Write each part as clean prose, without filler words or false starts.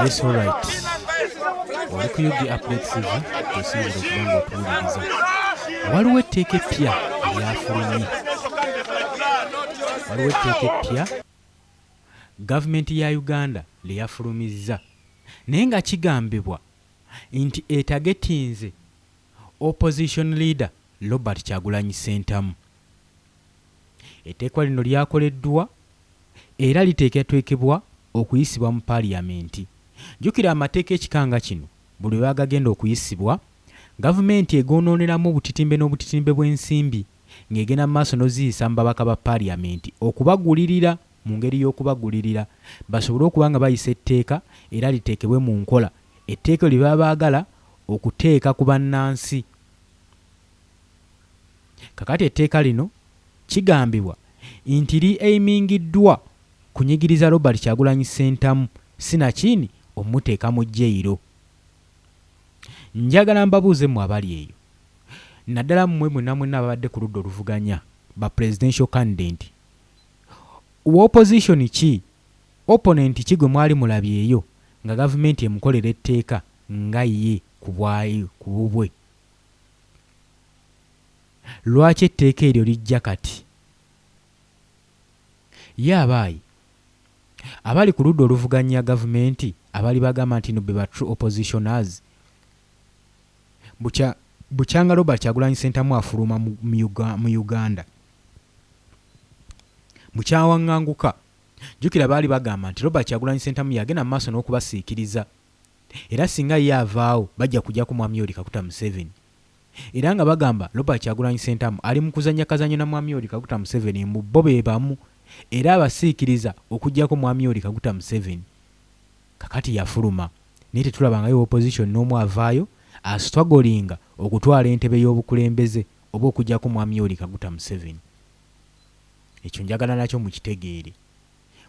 Yes, alright. Oli ku UG Update TV osinzira okuba nga otuwuliriza. Waliwo etteeka eppya eryafulumye. Waliwo etteeka eppya gavumenti ya Uganda lye yafulumizza naye nga kigambibwa nti etagetinze opposition leader Robert Kyagulanyi Ssentamu. Etteekwa lino lyakoleddwa era liteekatwekebwa okuyisibwa mu Paaliyamenti. Jjukira amateeka ekika nga kino buli lwe bagagenda okuyisibwa, gavumenti egoonooneramu obutitimbe n'obutitimbe bw'ensimbi ng'egenda mu maaso n'oziyisa mu babaka ba Paaliyamenti okubagulirira mu ngeri y'okubagulirira basobole okuba nga bayisa etteeka era liteekebwe mu nkola etteeka lye baba baagala okuteeka ku bannansi. Kakati etteeka lino kigambibwa nti li aimingiddwa kunyigiriza Robert Kyagulanyi Ssentamu sinakini omuteeka mu jjeyiro. Njagala mbabuuze mmwe abali eyo naddala mmwe mwenna mwenna ababadde ku ludda oluvuganya ba presidential candidate, wa opposition ki, opponent ki gwe mwali mulabyeyo nga gavumenti emukolera etteeka nga ye ku bwayo ku bubwe? Lwaki etteeka eryo lijja kati? Ye abaayi abali ku ludda oluvuganya gavumenti abaali bagamba nti no be ba true oppositioners bukya bukyanga Robert Kyagulanyi Ssentamu afuluma mu, mu Uganda bukyawaŋŋanguka, jjukira baali bagamba nti Robert Kyagulanyi Ssentamu yagenda mu maaso n'okubasiikiriza era singa ye avaawo bajja kujjako Mwami Yoweri Kaguta Museveni. Era nga bagamba Robert Kyagulanyi Ssentamu ali mu kuzannya kazannyo na Mwami Yoweri Kaguta Museveni mbu bo be bamu era abasiikiriza okuggyako Mwami Yoweri Kaguta Museveni. Kakati yafuluma naye tetulabangayo opposition n'omu avaayo astrugglinga okutwala entebe y'obukulembeze oba okuggyako Mwami Yoweri Kaguta Museveni. Ekyo njagala nakyo mukitegeere.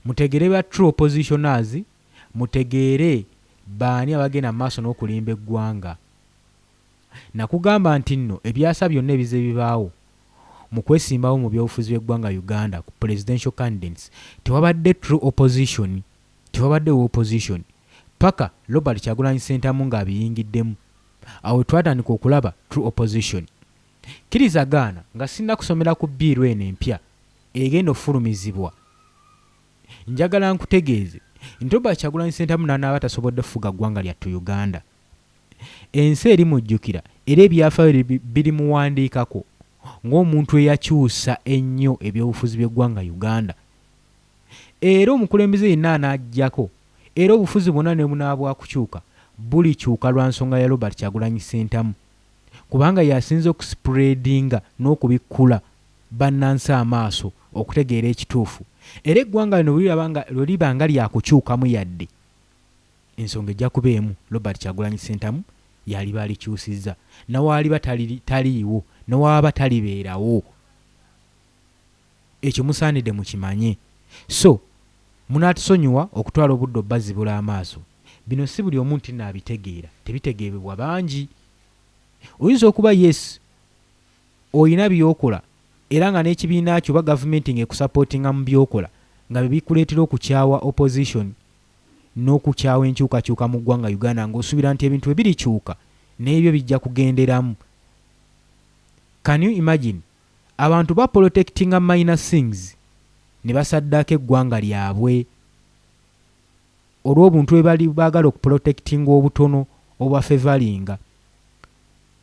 Mutegeere ba true oppositioners, mutegeere baani abagenda mu maaso n'okulimba eggwanga. Nakugamba nti nno ebyasa byonna ebizze bibaawo mu kwesimbawo mu byobufuzi by'eggwanga Uganda ku presidential candidates tewabadde true opposition, tewabaddewo opposition paka Robert Kyagulanyi Ssentamu ng'abiyingiddemu. Awo wetwatandika okulaba true opposition. Kkiriza gaana nga sinnakusomera ku bbiiru eno empya egenda ofulumizibwa, njagala nkutegeeze nti Robert Kyagulanyi Ssentamu n'anaaba tasobodde kufuga ggwanga lyattu Uganda, ensi erimujjukira era ebyafaayo birimuwandiikako ng'omuntu eyakyusa ennyo ebyobufuzi by'eggwanga Uganda. Era omukulembeze yenna anajjako era obufuzi bwonna ne bunaaba bwakukyuka bulikyuka lwa nsonga ya Robert Kyagulanyi Ssentamu kubanga y'asinze okuspreadinga n'okubikkula bannansi amaaso okutegeera ekituufu era eggwanga lino bwe liba nga lyakukyukamu yadde ensonga ejja kuba emu, Robert Kyagulanyi Ssentamu y'aliba alikyusizza na w'aliba taliiwo ne w'aba talibeerawo. Ekyo musaanidde mukimanye. So munaatusonyiwa okutwala obudde obbazibula amaaso. Bino si buli omu ntinno abitegeera, tebitegeebebwa bangi. Oyinza okuba yes olina by'okola era nga n'ekibiina kyo oba gavumenti ng'ekusapootinga mu by'okola nga bye bikuleetera okukyawa opposition n'okukyawa enkyukakyuka mu ggwanga Uganda ng'osuubira nti ebintu bwe birikyuka n'ebyo bijja kugenderamu. Can you imagine abantu ba protectinga minor things ne basaddaaka eggwanga lyabwe olw'obuntu bwe bali baagala okuprotectinga obutono obubafevalinga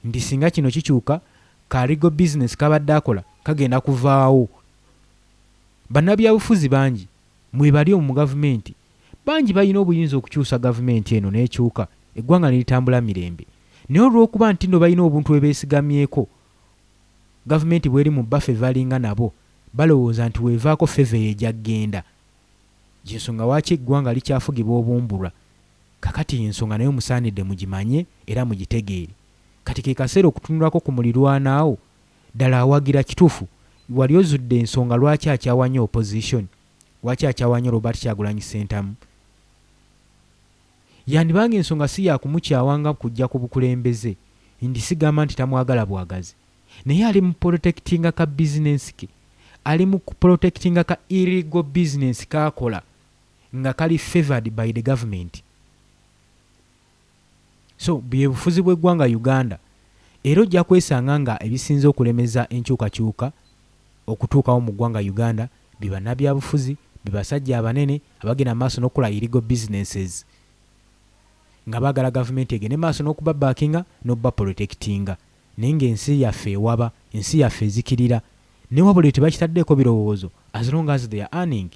nti singa kino kikyuka ka legal business kabadde akola kagenda kuvaawo. Bannabyabufuzi bangi mwebali omwo mu gavumenti bangi balina obuyinza okukyusa gavumenti eno n'ekyuka eggwanga ne litambula mirembe naye olw'okuba ntinno balina obuntu bwe beesigamyeko gavumenti bweri mu bafevalinga nabo balowooza nti weevaako feva eyo ejja kugenda. Y'ensonga lwaki eggwanga likyafugibwa obumbulwa. Kakati y'ensonga nayo musaanidde mugimanye era mugitegeere. Kati ke kaseera okutunulako ku mulirwana wo ddala awagira kituufu wali ozudde ensonga lwaki akyawa nnyo opposition? Lwaki akyawa nnyo Robert Kyagulanyi Ssentamu? Yandiba nga ensonga si ya kumukyawa nga kujja ku bukulembeze nti sigamba nti tamwagala bwagazi naye ali mu protectinga ka business ke, ali mu ku protectinga ka illegal business k'akola nga kali favoured by the government. So bye bufuzi bw'eggwanga Uganda. Era ojja kwesanga nga ebisinze okulemeza enkyukakyuka okutuukawo mu ggwanga Uganda be bannabyabufuzi, be basajja abanene abagenda mu maaso n'okukola illegal businesses nga baagala gavumenti egende maaso n'okubabackinga n'okubaprotectinga naye ng'ensi yaffe ewaba, ensi yaffe ezikirira naye wabula tebakitaddeeko birowoozo as long as they are earning.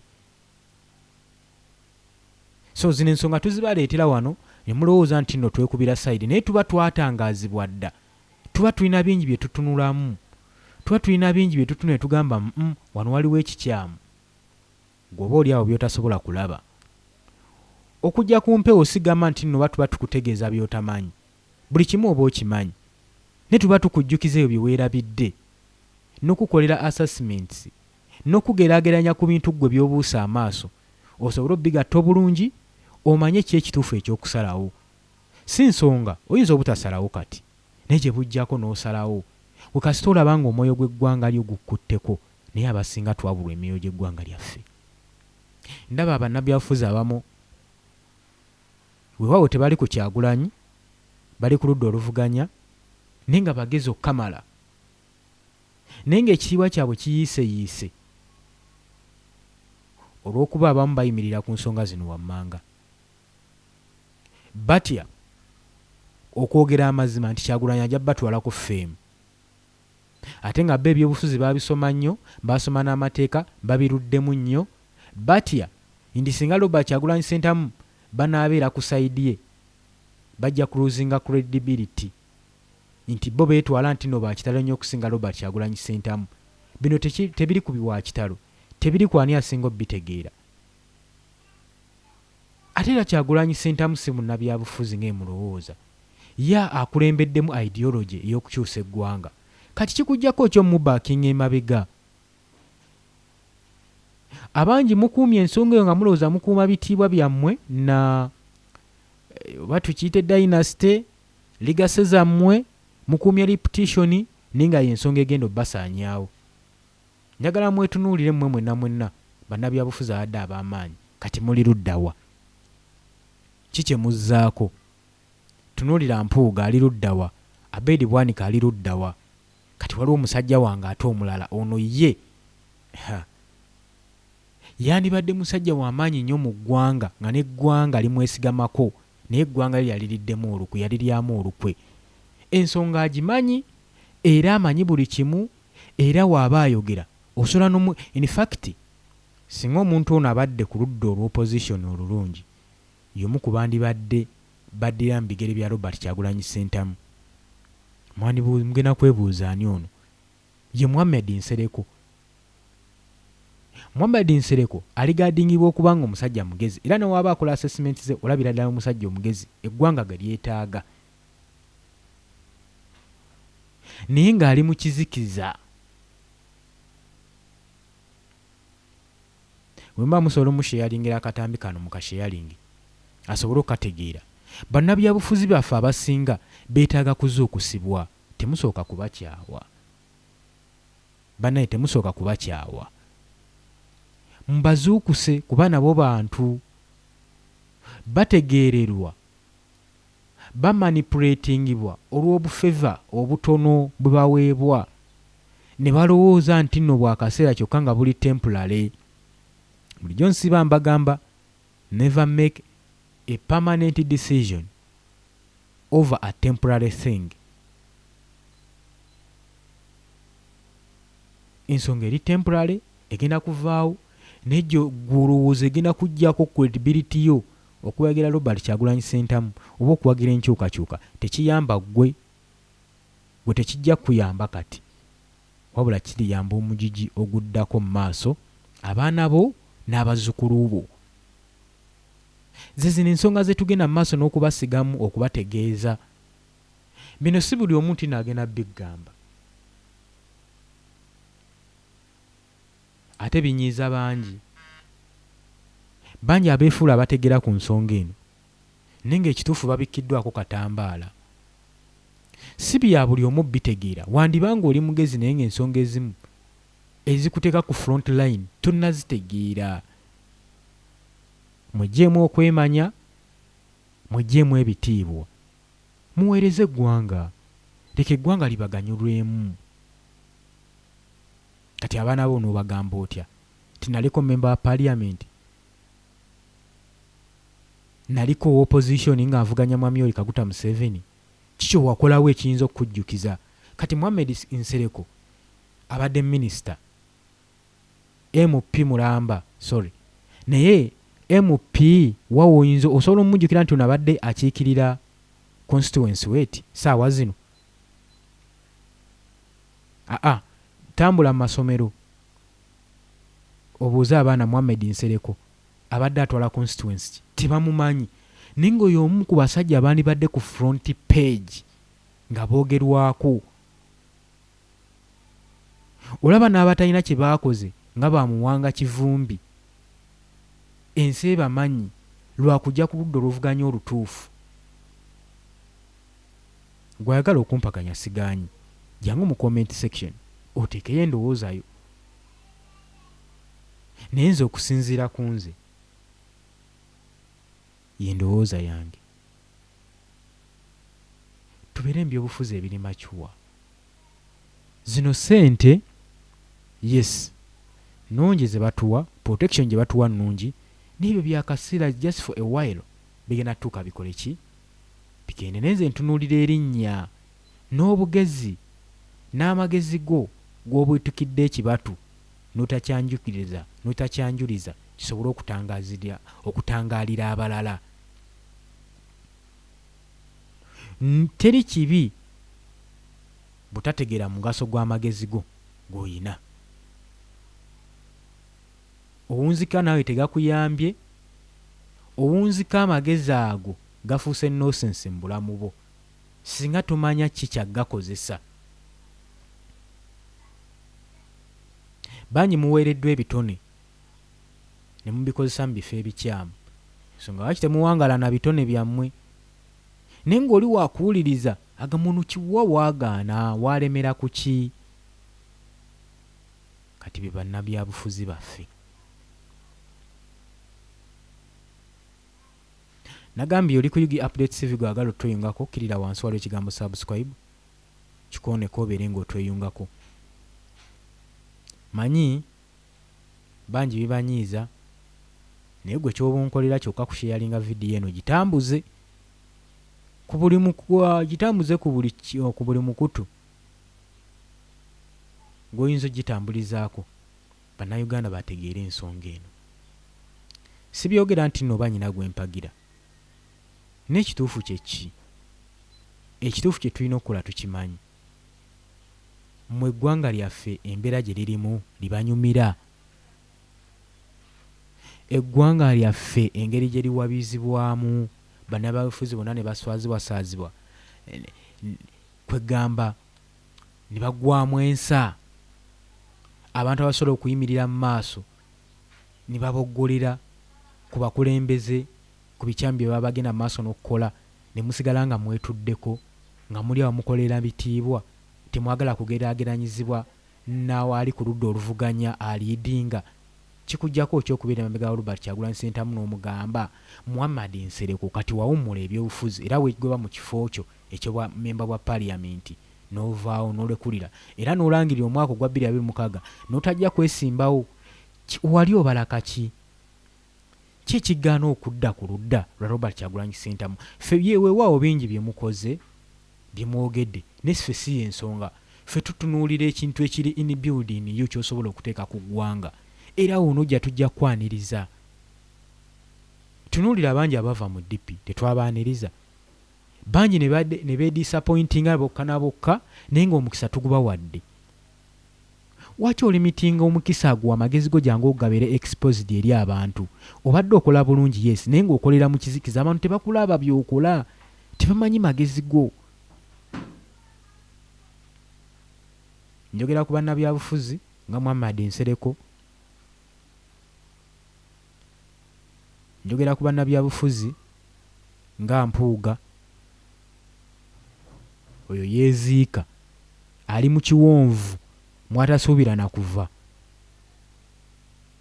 So zino ensonga tuzibaleetera wano ne mulowooza nti nno twekubira side, naye tuba twatangaazibwa dda, tuba tulina bingi bye tutunulamu, tuba tulina bingi bye tutunula ne tugamba wano waliwo ekikyamu. Ggwe oba oli awo by'otasobola kulaba. Okujja ku mpewo sigamba nti nno oba tuba tukutegeeza by'otamanyi. Buli kimu oba okimanyi. Naye tuba tukujjukiza ebyo bye weerabidde, n'okukukolera assessments, n'okugeraageranya ku bintu ggwe by'obuusa amaaso osobole obigatta obulungi omanye ki ekituufu eky'okusalawo. Si nsonga oyinza obutasalawo kati naye gye bujjako n'osalawo. Ggwe kasita olaba ng'omwoyo gw'eggwanga lyo gukkutteko naye abasinga twabulwa emyoyo gy'eggwanga lyaffe. Ndaba bannabyabufuzi abamu weewaawo tebali ku Kyagulanyi, bali ku ludda oluvuganya naye nga bagezi okukamala naye ng'ekitiibwa kyabwe kiyiiseyiise olw'okuba abamu bayimirira ku nsonga zino wammanga. Batya okwogera amazima nti Kyagulanyi ajja batwala ku ffeemu. Ate nga bo ebyobufuzi baabisoma nnyo, baasoma n'amateeka, babiruddemu nnyo. Batya nti singa Robert Kyagulanyi Ssentamu banaabeera ku side ye, bajja kulosinga credibility nti bo beetwala nti nno ba kitalo nnyo okusinga Robert Kyagulanyi Ssentamu. Bino tebiri ku wa kitalo, tebiri ku ani asinga obitegeera. Ate era Kyagulanyi Ssentamu si munnabyabufuzi nga mulowooza. Ye akulembeddemu ideology ey'okukyusa eggwanga. Kati kikuggyako ki omubackinga emabega? Abangi mukuumye ensonga eyo nga mulowooza mukuuma bitiibwa byammwe na oba tukiyite dynasty, legacy zammwe, mukuumye reputation naye nga y'ensonga egenda obbasaanyaawo. Njagala mwetunuulire mmwe mwenna mwenna bannabyabufuzi abadde ab'amaanyi kati muli ludda wa? Ki kye muzzaako? Tunuulira Mpuuga ali ludda wa? Abed Bwanika ali ludda wa? Kati waliwo omusajja wange ate omulala ono ye ha yandibadde musajja w'amaanyi nnyo mu ggwanga nga n'eggwanga limwesigamako naye eggwanga lye yaliriddemu olukwe, yaliryamu olukwe. Ensonga agimanyi era amanyi buli kimu era bw'aba ayogera osobola n'omu in fact singa omuntu ono abadde ku ludda olw'opposition olulungi y'omu ku bandibadde baddira mu bigere bya Robert Kyagulanyi Ssentamu. Mugenda kwebuuza ani ono? Ye Muhammed Nsereko. Muhammed Nsereko aregardingibwa okuba nga omusajja mugezi era ne bw'aba akola assessment ze olabira ddala omusajja omugezi eggwanga gwe lyetaaga. Naye ng'ali mu kizikiza. Bwe muba musobola omusharingira akatambi kano mukasharinge asobole okukategeera. Bannabyabufuzi baffe abasinga beetaaga kuzuukusibwa. Temusooka kubakyawa. Bannaye temusooka kubakyawa. Mubazuukuse kuba nabo bantu. Bategeererwa, bamanipulatingibwa olw'obufavour obutono bwe baweebwa ne balowooza nti nno bw'akaseera kyokka nga buli temporary. Bulijjo nsiiba mbagamba never make a permanent decision over a temporary thing. Ensonga eri temporary egenda kuvaawo naye ggwe olowooza egenda kuggyako credibility yo okuwagira Robert Kyagulanyi Ssentamu oba okuwagira enkyukakyuka tekiyamba ggwe, ggwe tekijja kukuyamba kati wabula kiriyamba omugigi oguddako mu maaso abaana bo n'abazzukulu bo. Ze zino ensonga ze tugenda mu maaso n'okubasigamu okubategeeza. Bino si buli omu nti nno agenda biggamba. Ate binyiiza bangi. Bangi abeefuula abategeera ku nsonga eno naye ng'ekituufu babikkiddwako katambaala. Si bya buli omu bitegeera. Wandiba ng'oli mugezi naye ng'ensonga ezimu ezikuteeka ku front line tonnazitegeera. Mweggyeemu okwemanya, mweggyeemu ebitiibwa. Muweereze eggwanga, leka eggwanga libaganyulwemu. Kati abaana bo onoobagamba otya nti naliko member wa parliament, naliko opposition nga nvuganya Mwami Yoweri Kaguta Museveni? Ki kye wakolawo ekiyinza okukujjukiza? Kati Muhammed Nsereko abadde minisita, MP mulamba, sorry, naye MP wa woyinza osobola omujjukira nti ono abadde akiikirira constituency weti saawa zino? Aa, tambula mu masomero obuuze abaana Muhammed Nsereko abadde atwala constituency ki, tebamumanyi. Naye nga oyo omu ku basajja bandibadde ku front page nga boogerwako. Olaba n'abatalina kye baakoze nga ba Muwanga Kivumbi, ensi ebamanyi lwa kujja ku ludda oluvuganya olutuufu. Gwe ayagala okumpakanya sigaanyi, jangu mu comment section oteekeyo endowooza yo. Naye nze okusinziira ku nze, y'endowooza yange. Tubeere mu byobufuzi ebiri mature. Zino ssente, yes, nnungi ze batuwa, protection gye batuwa nnungi, naye ebyo bya kaseera, just for a while, bigenda tuuka bikole ki? Bigende. Naye nze ntunuulira erinnya n'obugezi n'amagezi go g'obwetukidde ekibatu n'otakyanjukiriza n'otakyanjuliza kisobole okutangazira okutangaalira abalala. Teri kibi butategeera mugaso gw'amagezi go g'oyina. Owunzika naawe tegakuyambye, owunzika amagezi ago gafuuse nonsense mu bulamu bwo singa tomanya ki kya gakozesa. Bangi muweereddwa ebitone ne mubikozesa mu bifo ebikyamu. Ensonga lwaki temuwangaala na bitone byammwe. Naye ng'oli wakuwuliriza agamba ono kiwa waagaana waalemera ku ki? Kati be bannabyabufuzi baffe. Nagambye oli ku UG Updates TV, gwagala otweyungako kkirira wansi waliwo ekigambo subscribe, kikooneko obeere ng'otweyungako. Manyi bangi bibanyiiza, naye gwe ky'oba onkolera kyokka kusharinga vidiyo eno, gitambuze ku buli gitambuze ku buli mukutu gw'oyinza ogitambulizaako, Bannayuganda bategeere ensonga eno. Sibyogera nti nno oba nyina gwe mpagira, naye ekituufu kye ki? Ekituufu kye tulina okukola tukimanyi. Mmwe eggwanga lyaffe embeera gye lirimu libanyumira? Eggwanga lyaffe engeri gye liwabizibwamu bannabyabufuzi bonna ne baswazibwasaazibwa, kwegamba ne baggwamu ensa, abantu abasobola okuyimirira mu maaso ne baboggolera ku bakulembeze ku bikyamu bye baba bagenda mu maaso n'okukola, ne musigala nga mwetuddeko nga muli awo mukolera bitiibwa, temwagala kugeraageranyizibwa n'awaali ku ludda oluvuganya aliidinga. Kikuggyako ki okubeera emabega wa Robert Kyagulanyi Ssentamu n'omugamba Muhammad Nsereko kati wawummula ebyobufuzi era weegoba mu kifo kyo eky'obwa mmemba bwa parliament n'ovaawo n'olekulira era n'olangirira omwaka ogwa 2026 n'otajja kwesimbawo? Wali obala kaki? Ki ekigaana okudda ku ludda lwa Robert Kyagulanyi Ssentamu? Ffe ye weewaawo bingi bye mukoze, bye mwogedde, naye ffe si y'ensonga. Ffe tutunuulira ekintu ekiri in build in you ky'osobola okuteeka ku ggwanga, era awo n'ojja tujja kukwaniriza. Tunuulira abangi abava mu DP, tetwabaaniriza? Bangi ne beedisappointinga bokka na bokka, naye ng'omukisa tugubawadde. Lwaki olimitinga omukisa gwo? Amagezi go jangu ogabeere exposed eri abantu. Obadde okola bulungi, yes, naye ng'okolera mu kizikiza, abantu tebakulaba by'okola, tebamanyi magezi go. Njogera ku bannabyabufuzi nga Muhammad Nsereko, njogera ku bannabyabufuzi nga Mpuuga. Oyo yeeziika ali mu kiwonvu mw'atasuubira na kuva.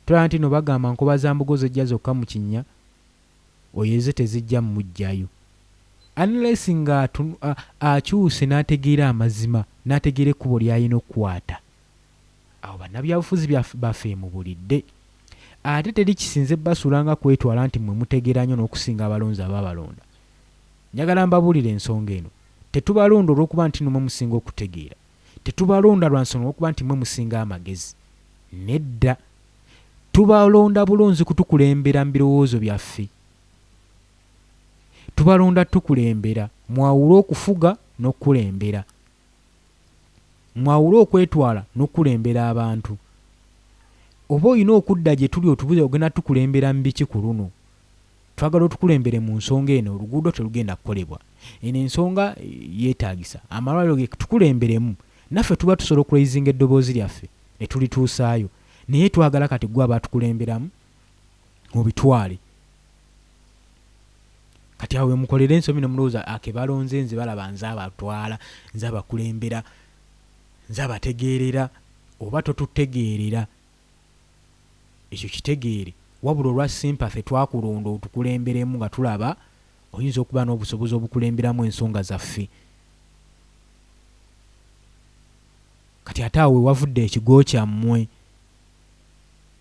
Tulaba nti nno bagamba nkoba za mbugo zejja zokka mu kinnya, oyo eze tezijja mmuggyayo. Unless nga akyuse n'ategeera amazima, n'ategeera ekkubo ly'alina okukwata. Awo bannabyabufuzi baffe mubulidde. Ate teri kisinze basuula nga kwetwala nti mmwe mutegeera nnyo n'okusinga abalonzi ababalonda. Njagala mbabuulire ensonga eno. Tetubalonda olw'okuba nti nno mmwe musinga okutegeera. Tetubalonda lwa nsonga olw'okuba nti mmwe musinga amagezi. Nedda. Tubalonda bulonzi kutukulembera mu birowoozo byaffe. Tubalonda tukulembera. Mwawule okufuga n'okukulembera. Mwawule okwetwala n'okukulembera abantu. Oba olina okudda gye tuli otubuuze ogenda tukulembera mu biki ku luno. Twagala otukulembere mu nsonga eno, oluguudo telugenda kukolebwa. Eno ensonga yeetaagisa. Amalwaliro ge tukulemberemu. Naffe tuba tusobola okuraisinga eddoboozi lyaffe ne tulituusaayo. Naye twagala kati ggwe aba atukulemberamu obitwale. Kati awo wemukolera ensobi nemulowooza ake balonze nze balaba nze abatwala, nze abakulembera, nze abategeerera. Oba totutegeerera ekyo kitegeere. Wabula olwa sympathy twakulonda otukulemberemu nga tulaba oyinza okuba n'obusobozi obukulemberamu ensonga zaffe. Kati ate awo wewavudde ekigo kyammwe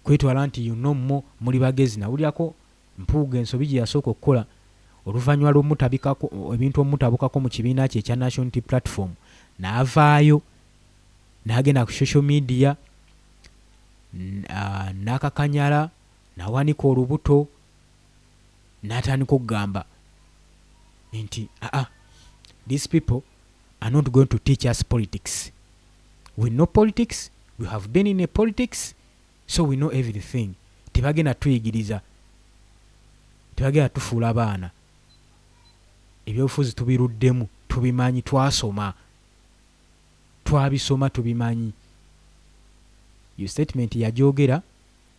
kwetwala nti you know more, muli bagezi. Nawulirako Mpuuga ensobi gye yasooka okukola oluvannyuma lw'omutabikako ebintu omutabukako mu kibiina kye ekya National Unity Platform n'avaayo n'agenda ku social media n'akakanyala n'awanika olubuto n'atandika okugamba nti aa these people are not going to teach us politics, we know politics, we have been in a politics, so we know everything. Tebagenda tuyigiriza, tebagenda tufuula baana, ebyobufuzi tubiruddemu, tubimanyi, twasoma, twabisoma, tubimanyi. Iyo statement yagyogera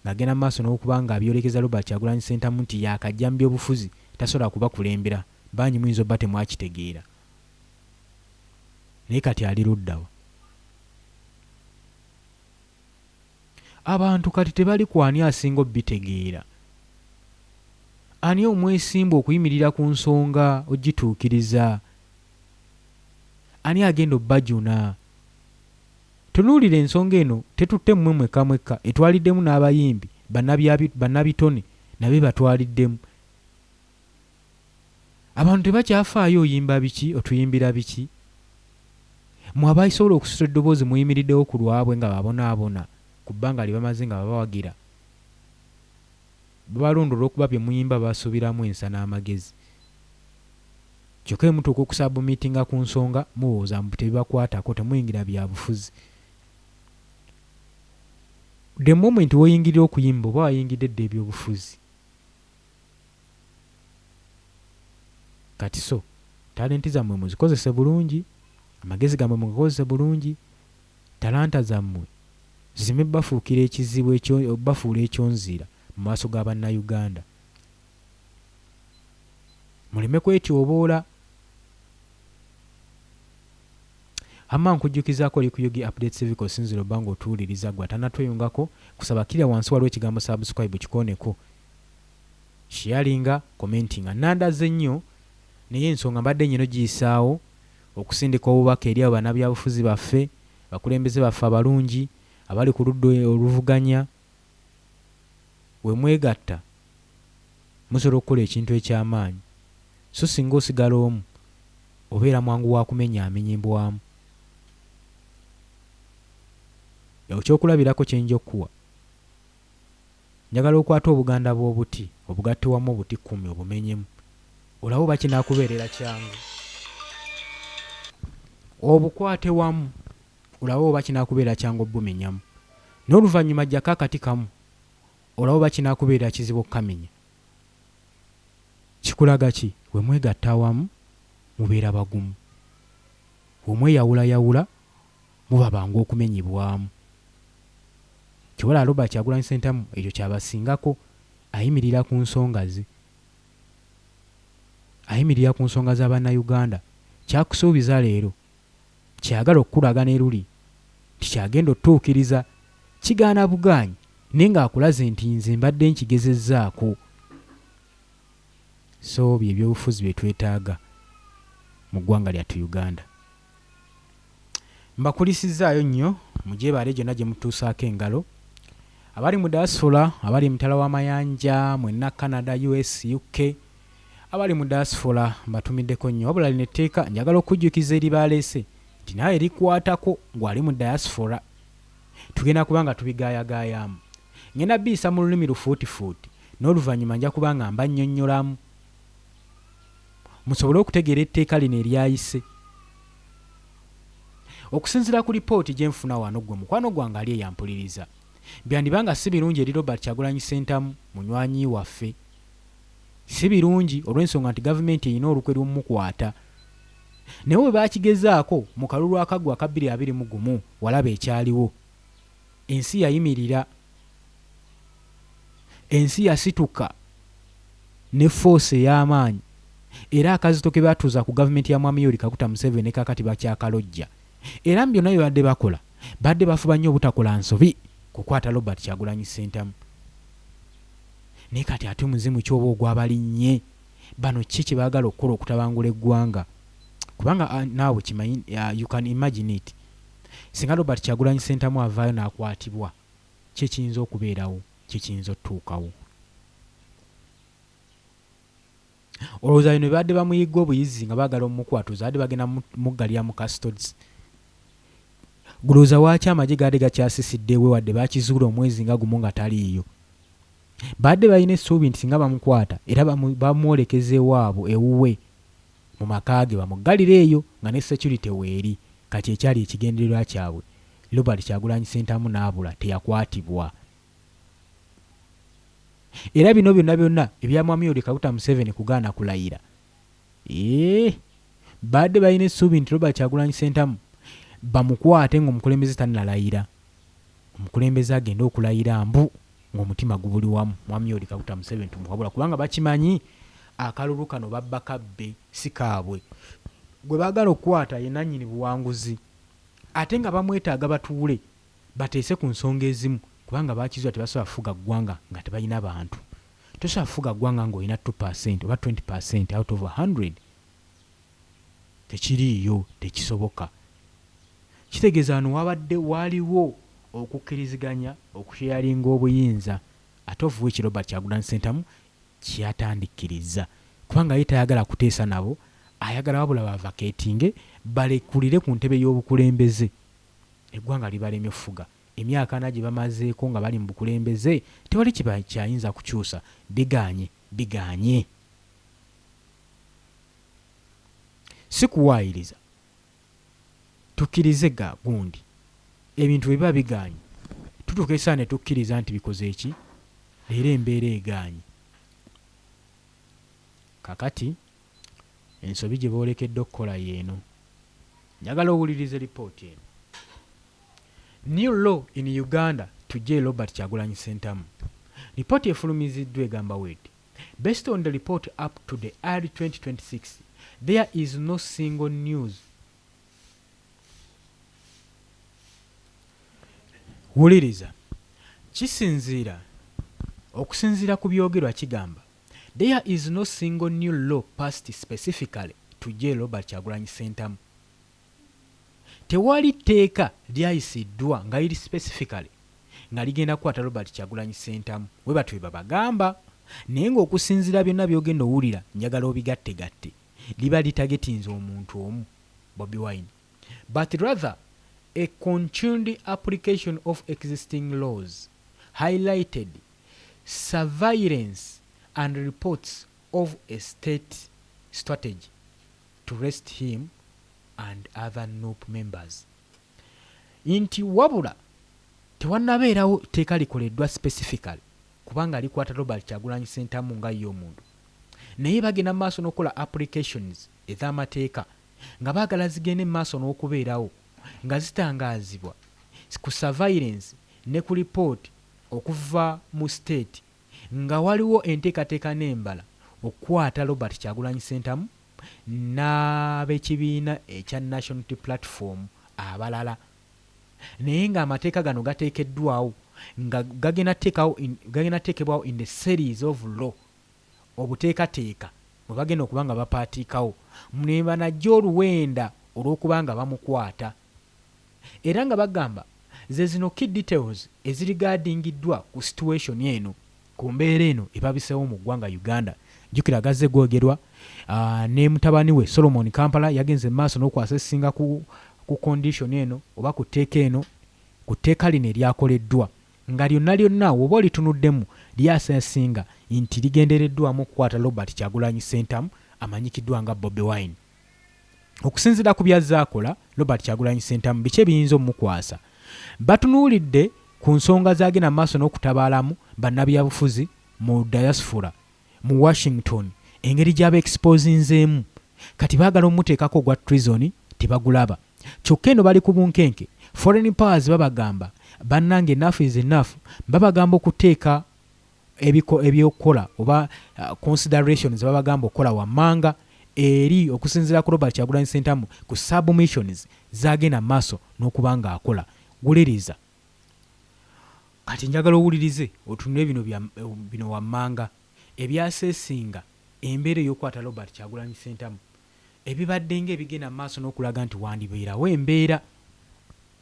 ng'agenda mu maaso n'okuba nga abyolekeza Robert Kyagulanyi Ssentamu nti yaakajja mu byobufuzi tasobola kubakulembera. Bangi muyinza obba temwakitegeera, naye kati ali luddawa? Abantu kati tebali ku ani asinga obitegeera, ani omwesimbu okuyimirira ku nsonga ogituukiriza, ani agenda obbajuna. Tunuulira ensonga eno tetutte mmwe mwekka mwekka, etwaliddemu n'abayimbi, bannabitone nabo ebatwaliddemu. Abantu tebakyafaayo oyimba biki, otuyimbira biki. Mmwe abasobola okusitula eddoboozi muyimiriddewo ku lwabwe nga babonaabona ku bbanga lye bamaze nga babawagira. Babalonda olw'okuba bye muyimba babasuubiramu ensa n'amagezi. Kyokka bwe mutuuka okusabumiitinga ku nsonga mulowooza mbu tebibakwatako, temuyingira byabufuzi. The moment w'oyingirira okuyimba oba wayingidde dda ebyobufuzi. Kati so talenti zammwe muzikozese bulungi, amagezi gammwe mugakozese bulungi, talanta zammwe zireme bafuukira ekizibu ekyo bafuula ekyonziira mu maaso ga Bannayuganda. Muleme kwetyoboola. Amma nkujjukizaako oli ku Ug Updates TV kw'osinziira obba ng'otuwuliriza ggwe atannatweyungako kusaba kkirira wansi waliwo ekigambo subscribe kikooneko. Sharinga, commentinga. Nandaze nnyo naye ensonga mbadde nyina ogiyisaawo okusindika obubaka eri abo bannabyabufuzi baffe, abakulembeze baffe abalungi abali ku ludda oluvuganya. We mwegatta musobola okukola ekintu eky'amaanyi. So singa osigala omu obeera mwangu wa kumenyaamenyebwamu. Ekyokulabirako kye nja okukuwa. Njagala okwate obuganda bw'obuti obugatte wamu obuti kkumi obumenyemu olabe oba kinaakubeerera kyangu. Obukwate wamu olabe oba kinaakubeerera kyangu obumenyamu. N'oluvannyuma ggyako akati kamu olabe oba kinaakubeerera kizibu okukamenya. Kikulaga ki? Bwe mwegatta awamu mubeera bagumu. Bwe mweyawulayawula muba bangu okumenyebwamu. Kyova olaba Robert Kyagulanyi Ssentamu ekyo kyabasingako ayimirira ku nsonga ze. Ayimirira ku nsonga za Bannayuganda. Kyakusuubiza leero kyayagala okukulaga ne luli nti kyagenda otutuukiriza kigaana bugaanyi naye ng'akulaze nti nze mbadde nkigezezzaako. So bye byobufuzi bye twetaaga. mu ggwanga lyattu Uganda. Mbakulisizzaayo nnyo mugyebaale gyonna gye mutuusaako engalo. Abali mu diaspora, abali emitala w'amayanja, mwenna Canada, US, UK, abali mu diaspora mbatumiddeko nnyo. Wabula lino etteeka njagala okujjukiza eribaleese nti naawe likwatako ng'ali mu diaspora. Tugenda kuba nga tubigaayagaayaamu. Ngenda biyisa mu lulimi lufuutifuuti n'oluvannyuma nja kuba nga mbannyonnyolamu musobole okutegeera etteeka lino eryayise. Okusinziira ku lipooti gye nfuna wano ggwe mukwano gwange ali eyampuliriza, byandiba nga si birungi eri Robert Kyagulanyi Ssentamu munywanyi waffe. Si birungi olw'ensonga nti gavumenti erina olukwe lw'omukwata. Naye bwe baakigezaako mu kalulu akaggwa aka 2021 walaba ekyaliwo. Ensi yayimirira. Ensi yasituka ne ffoosi ey'amaanyi era akazito ke baatuuza ku gavumenti ya Mwami Yoweri Kaguta Museveni ne kaakati bakyakalojja. Era mu byonna bye babadde bakola, babadde bafuba nnyo obutakola nsobi kukwata Robert Kyagulanyi Ssentamu. Naye kati ate muzimu ki oba ogwabalinnye? Bano ki kye baagala okukola okutabangula eggwanga? Kubanga naawe kimanyi, you can imagine it. Singa Robert Kyagulanyi Ssentamu avaayo n'akwatibwa, ki ekiyinza okubeerawo? Ki ekiyinza otutuukawo? Olowooza bino bye babadde bamuyigga obuyizzi nga baagala omukwata, olowooza babadde bagenda muggalira mu custodies? Gulowooza waaki amagye gaadde gakyasisidde ewe wadde baakizuula omwezi nga gumu nga taliiyo? Baadde balina essuubi nti singa bamukwata era bamwolekeza ewaabwe ewuwe mu maka ge bamuggalire eyo nga ne security weeri. Kati ekyali ekigendererwa kyabwe, Robert Kyagulanyi Ssentamu n'abula teyakwatibwa. Era bino byonna byonna ebya Mwami Yoweri Kaguta Museveni kugaana kulayira, eeh, baadde balina essuubi nti Robert Kyagulanyi Ssentamu bamukwate ng'omukulembeze tannalayira. Omukulembeze agende okulayira mbu ng'omutima gubuli wamu. Mwami Yoweri Kaguta Museveni tumuwabula kubanga bakimanyi akalulu kano babba kabbe si kaabwe. Gwe baagala okukwata ye nannyini buwanguzi ate nga bamwetaaga batuule bateese ku nsonga ezimu kubanga bakizuula tebasobola kufuga ggwanga nga tebalina bantu. Tosobola kufuga ggwanga ng'olina 2% oba 20% out of 100. Tekiriiyo, tekisoboka. Kitegeeza wano wabadde waliwo okukkiriziganya okusheyaringa obuyinza ate of which Robert Kyagulanyi Ssentamu kyeyatandikkiriza kubanga ye tayagala kuteesa nabo, ayagala wabula bavaketinge balekulire ku ntebe y'obukulembeze. Eggwanga libalemye okufuga. Emyaka ana gye bamazeeko nga bali mu bukulembeze tewali kyayinza kukyusa. Bigaanye, bigaanye. Si kuwaayiriza. Tukkirize ga gundi. Ebintu bwe biba bigaanye, tutuuka ekiseera ne tukkiriza nti bikoze ki? Leero embeera egaanye. Kaakati ensobi gye boolekedde okukola y'eno. Njagala owulirize lipooti eno. New law in Uganda to jail Robert Kyagulanyi Ssentamu. Lipooti efulumiziddwa egamba bw'eti, Based on the report up to the early 2026, there is no single news. Wuliriza. Kisinziira, okusinziira ku byogerwa kigamba, there is no single new law passed specifically to jail Robert Kyagulanyi Ssentamu. Tewali tteeka lyayisiddwa nga liri specifically nga ligenda kukwata Robert Kyagulanyi Ssentamu, bwe batyo bwe babagamba. Naye ng'okusinziira byonna by'ogenda owulira njagala obigattegatte, liba litagetinze omuntu omu, Bobi Wine. But rather a continued application of existing laws highlighted surveillance and reports of a state strategy to arrest him and other NUP members. Nti wabula tewannabeerawo tteeka likoleddwa specifically kubanga likwata Robert Kyagulanyi Ssentamu nga ye omuntu, naye bagenda mu maaso n'okukola applications ez'amateeka nga baagala zigende mu maaso n'okubeerawo nga zitangaazibwa ku surveillance ne ku lipooti okuva mu state nga waliwo enteekateeka n'embala okukwata Robert Kyagulanyi Ssentamu n'abekibiina ekya National Unity Platform abalala naye ng'amateeka gano gateekeddwawo nga gagenda teekebwawo in the series of law obuteekateeka. mwe bagenda okuba nga bapaatiikawo ne banajja oluwenda olw'okuba nga bamukwata era nga bagamba ze zino key details ezirigaadingiddwa ku situation eno ku mbeera eno ebabiseewo mu ggwanga Uganda. Jjukira gazze googerwa ne mutabani we Solomon Kampala yagenze mu maaso n'okuassessinga ku, ku condition eno oba ku tteeka eno ku tteeka lino eryakoleddwa nga lyonna lyonna woba olitunuddemu lyasesinga nti ligendereddwamu okukwata Robert Kyagulanyi Ssentamu amanyikiddwa nga Bobi Wine. Okusinziira ku byazze akola, Robert Kyagulanyi Ssentamu biki ebiyinza omukwasa? Batunuulidde ku nsonga z'agenda mu maaso n'okutabaalamu bannabyabufuzi mu diaspora mu Washington engeri gy'aba exposinzeemu kati baagala omuteekako ogwa treason tebagulaba kyokka eno bali ku bunkenke foreign powers babagamba bannange enough is enough babagamba okuteeka ebiko ebyokukola oba considerations babagamba okukola wammanga eri okusinziira ku Robert Kyagulanyi Ssentamu ku submissions z'agenda maaso n'okuba ng'akola. Wuliriza. Kati njagala owulirize otunule bino bya bino wammanga ebyaseesinga embeera ey'okukwata Robert Kyagulanyi Ssentamu ebibadde ng'ebigenda mu maaso n'okulaga nti wandibeerawo embeera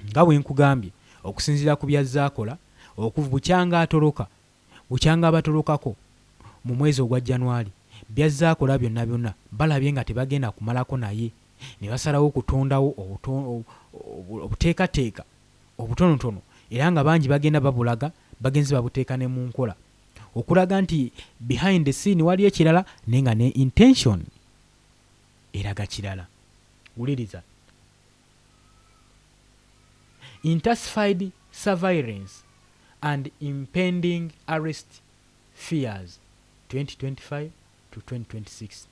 nga bwe nkugambye okusinziira ku by'azze akola okuva bukyanga atoloka bukyanga abatolokako mu mwezi ogwa January by'azze akola byonna byonna balabye nga tebagenda kumalako naye ne basalawo okutondawo obuteekateeka obutonotono era nga bangi bagenda babulaga bagenze babuteeka ne mu nkola okulaga nti behind the scene wali ekirala naye nga ne intention eraga kirala. Wuliriza. Intensified surveillance and impending arrest fears 2025 to 2026.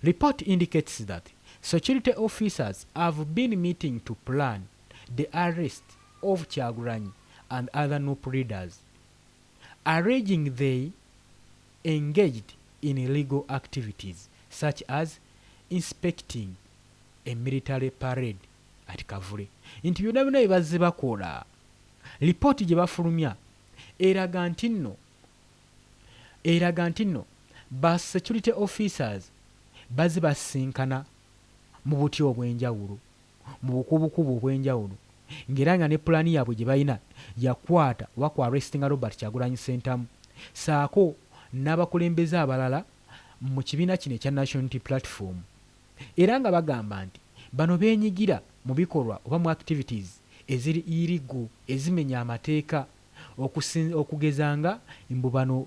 Report indicates that security officers have been meeting to plan the arrest of Kyagulanyi and other NUP leaders, alleging they engaged in illegal activities such as inspecting a military parade at Kavule. Nti byonna byonna bye bazze bakola, lipooti gye bafulumya eraga nti nno eraga nti nno ba security officers bazze basisinkana mu butya obw'enjawulo mu bukuubukuubu obw'enjawulo ng'era nga ne pulaani yaabwe gye balina yakwata oba ku arrestinga Robert Kyagulanyi Ssentamu ssaako n'abakulembeze abalala mu kibiina kino ekya National Unity Platform era nga bagamba nti bano beenyigira mu bikolwa oba mu activities eziri illegal ezimenya amateeka okugeza nga mbu bano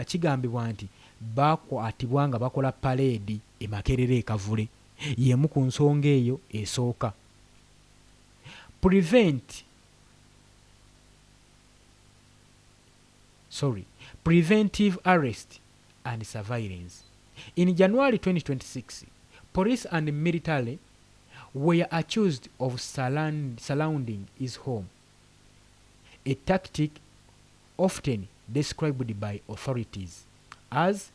kigambibwa nti baakwatibwa nga bakola paleedi e Makerere e Kavule y'emu ku nsonga eyo esooka. Prevent sorry preventive arrest and surveillance. In January 2026, police and military were accused of surrounding his home, a tactic often described by authorities as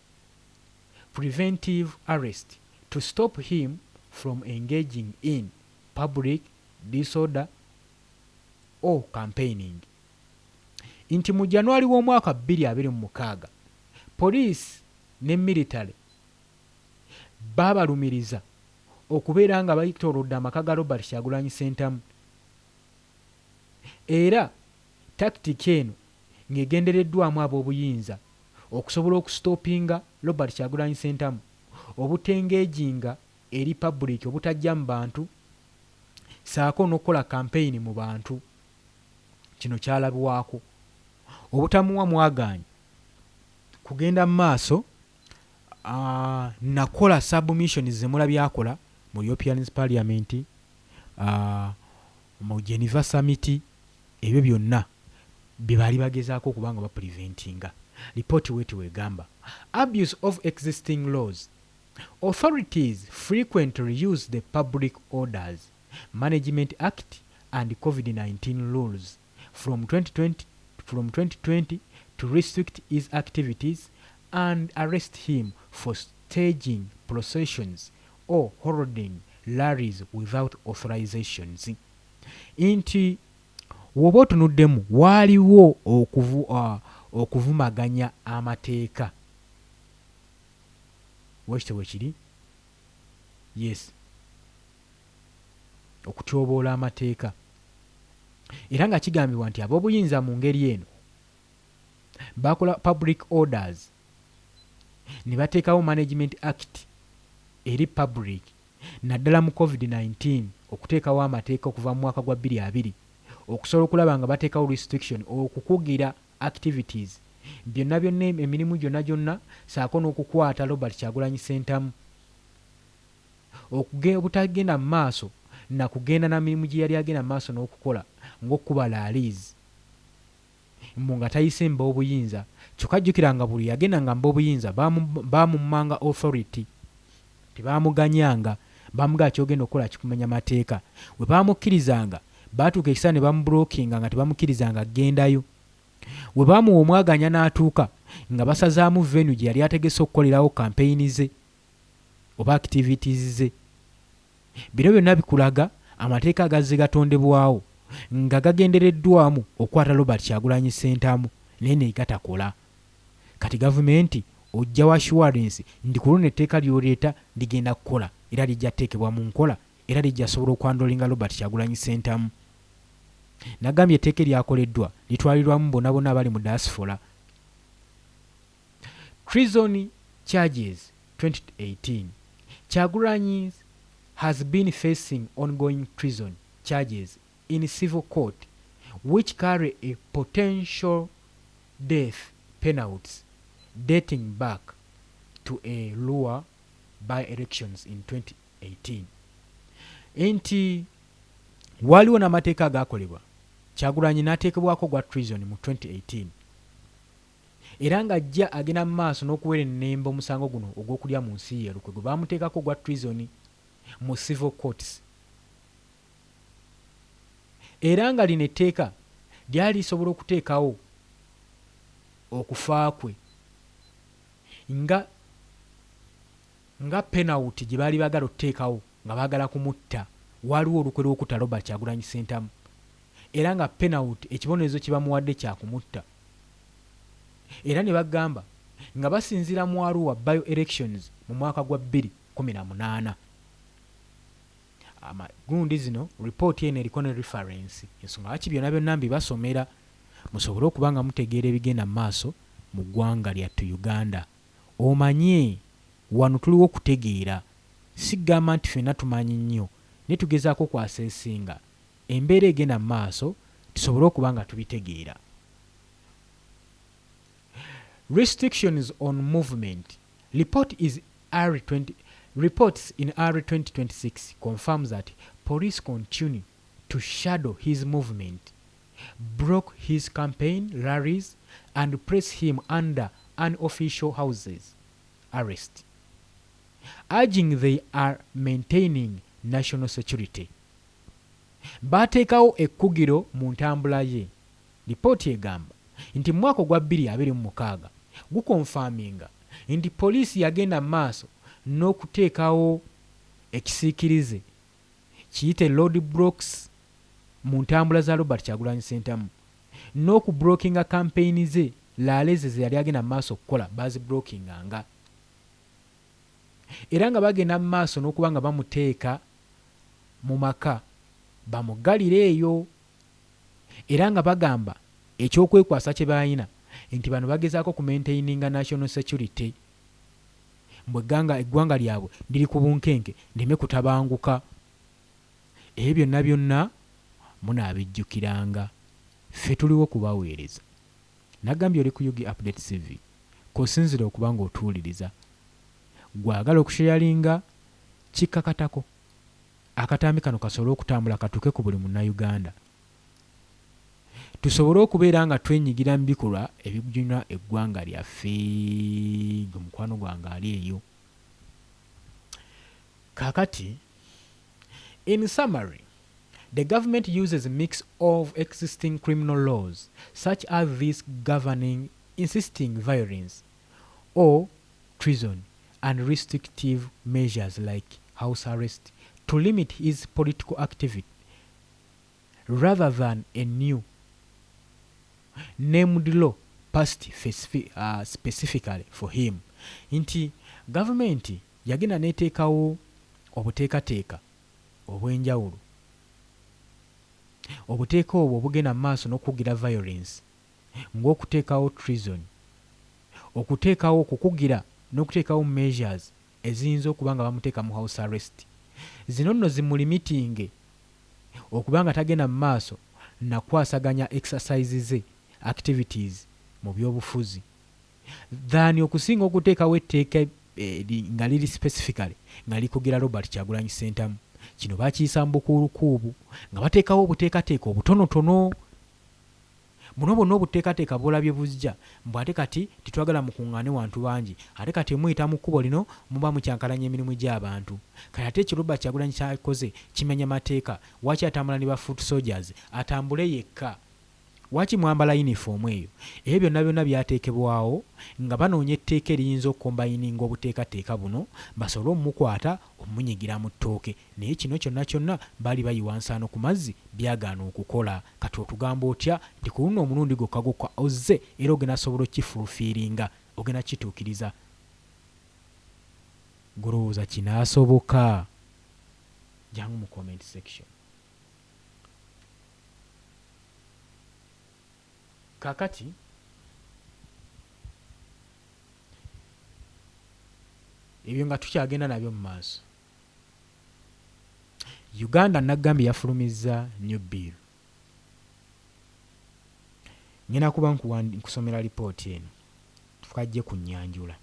preventive arrest to stop him from engaging in public disorder or campaigning. Nti mu January w'omwaka 2026 poliisi ne military baabalumiriza okubeera nga bayitoolodde amaka ga Robert Kyagulanyi Ssentamu era tactic eno ng'egendereddwamu ab'obuyinza okusobola okusitopinga Robert Kyagulanyi Ssentamu obutengeejinga eri public obutajja mu bantu ssaako n'okukola campaign mu bantu. Kino kyalabwako obutamuwa mwagaanyi kugenda mu maaso nakola submissions ze mulabye akola mu European Parliament, mu Geneva Summit, ebyo byonna bye baali bagezaako okuba nga bapreventinga. Lipooti bw'eti bw'egamba. Abuse of existing laws. Authorities frequently use the Public Orders Management Act and COVID-19 rules from 2020 to restrict his activities and arrest him for staging processions or holding rallies without authorizations. Nti bw'oba otunuddemu waaliwo okuvumaganya amateeka. Bwekityo bwe kiri. Yes, okutyoboola amateeka. Era nga kigambibwa nti ab'obuyinza mu ngeri eno bakola public orders ne bateekawo Management Act eri public, naddala mu COVID-19, okuteekawo amateeka okuva mu mwaka gwa 2020 okusobola okulaba nga bateekawo restriction okukugira activities byonna byonna, emirimu gyonna gyonna, saako n'okukwata Robert Kyagulanyi Ssentamu obutagenda mu maaso nakugenda na mirimu gye yali agenda mu maaso n'okukola ng'okukuba rallies mbu nga tayise mu b'obuyinza. Kyokka jjukira nga buli yagenda nga mu b'obuyinza baamummanga authority, tebaamuganyanga, bamugamba ky'ogenda okukola kikumenya mateeka. We baamukkirizanga, baatuuka ekiseera ne bamublockinga nga tebamukkirizanga kugendayo. We baamuwa omwaganya n'atuuka, nga basazaamu venue gye yali ategese okukolerawo kampeyini ze oba activities ze. Bino byonna bikulaga amateeka agazze gatondebwawo nga gagendereddwamu okukwata Robert Kyagulanyi Ssentamu naye ne gatakola. Kati gavumenti ojja wa assurance nti ku luno etteeka ly'oleeta ligenda kukola era lijja kuteekebwa mu nkola era lijja sobola okuhandlinga Robert Kyagulanyi Ssentamu. Nagambye etteeka eryakoleddwa litwalirwamu bonna bonna abali mu diaspora. Treason charges 2018. Kyagulanyi has been facing ongoing treason charges in civil court, which carry a potential death penalties dating back to Arua by-elections in 2018. Nti waliwo n'amateeka agaakolebwa, Kyagulanyi n'ateekebwako gwa treason mu 2018, era ng'ajja agenda mu maaso n'okuwerennemba omusango guno ogw'okulya mu nsi ye olukwe gwe baamuteekako gwa treason mu civil courts, era nga lino etteeka lyali lisobola okuteekawo okufa kwe nga penalty gye baali baagala okuteekawo nga baagala kumutta. Waaliwo olukwe lw'okutta Robert Kyagulanyi Ssentamu, era nga penalty, ekibonerezo kye bamuwadde kyakumutta, era ne bagamba nga basinziira mu Arua by elections mu mwaka gwa 2018. Gundi zino, ripooti eno eriko ne reference. Ensonga lwaki byonna byonna mbibasomera, musobole okuba nga mutegeera ebigenda mu maaso mu ggwanga lyattu Uganda. Omanye wano tuliwo okutegeera, si kugamba nti ffenna tumanyi nnyo, naye tugezaako okwassessinga embeera egenda mu maaso tusobole okuba nga tubitegeera. Restrictions on movement report is R20. Reports in early 2026 confirms that police continue to shadow his movement, block his campaign rallies and place him under unofficial houses arrest, urging they are maintaining national security. Baateekawo ekkugiro mu ntambula ye. Lipooti egamba nti mu mwaka ogwa 2026 guconfirminga nti poliisi yagenda mu maaso n'okuteekawo ekisiikirize, kiyite road blocks, mu ntambula za Robert Kyagulanyi Ssentamu n'okublockinga kampeyini ze, rally ze ze yali agenda mu maaso okukola baziblockinganga, era nga bagenda mu maaso n'okuba nga bamuteeka mu maka bamuggalire eyo, era nga bagamba ekyokwekwasa kye balina nti bano bagezaako kumaintaininga national security, mbwe eggwanga lyabwe liri ku bunkenke lireme kutabanguka. Ebyo byonna byonna munaabijjukiranga. Ffe tuliwo kubaweereza. Nagambye oli ku UG Update TV kw'osinziira okuba ng'otuwuliriza. Gw'agala okusharinga, kikkakatako akatambi kano kasobole okutambula katuuke ku buli Munnayuganda, tusobole okubeera nga twenyigira mu bikolwa ebijuna eggwanga lyaffe. Gwe mukwano gwange ali eyo. Kaakati, in summary, the government uses a mix of existing criminal laws such as this governing inciting violence or treason and restrictive measures like house arrest to limit his political activity, rather than a new named law passed specifically for him. Nti Gavumenti yagenda n'eteekawo obuteekateeka obw'enjawulo, obuteeka obwo obugenda mu maaso n'okukugira violence ng'okuteekawo treason, okuteekawo okukugira n'okuteekawo measures eziyinza okuba nga bamuteeka mu house arrest. Zino nno zimulimitinge okuba nga tagenda mu maaso nakwasaganya exercise ze, activities mu byobufuzi than okusinga okuteekawo etteeka nga liri specifically nga likugira Robert Kyagulanyi Ssentamu. Kino bakiyisa mu bukuulukuubu nga bateekawo obuteekateeka obutonotono. Buno bwonna obuteekateeka bw'olabye bujja mbu ate kati tetwagala mukuŋŋaane wantu bangi, ate kati muyita mu kkubo lino muba mukyankalanya emirimu gy'abantu. Kati ate ekyo Robert Kyagulanyi ky'akoze kimenya mateeka, waaki atambula ne ba foot soldiers, atambule yekka. Waaki mwambala yinifoomu eyo? Ebyo byonna byonna byateekebwawo nga banoonya etteeka eriyinza okukombayininga obuteekateeka buno basobole omukwata omunyigira mu ttooke. Naye kino kyonna kyonna baali bayiwa nsaano ku mazzi byagaana okukola. Kati otugamba otya nti ku luno omulundi gwokka gwokka ozze era ogenda sobola okukifulfiiringa, ogenda kukituukiriza? Ggwe olowooza kinaasoboka? Jangu mu comment section. Kaakati ebyo nga tukyagenda nabyo mu maaso, Uganda nagambye yafulumizza new bill. Ngenda kuba nkusomera lipooti eno tukajje ku nnyanjula.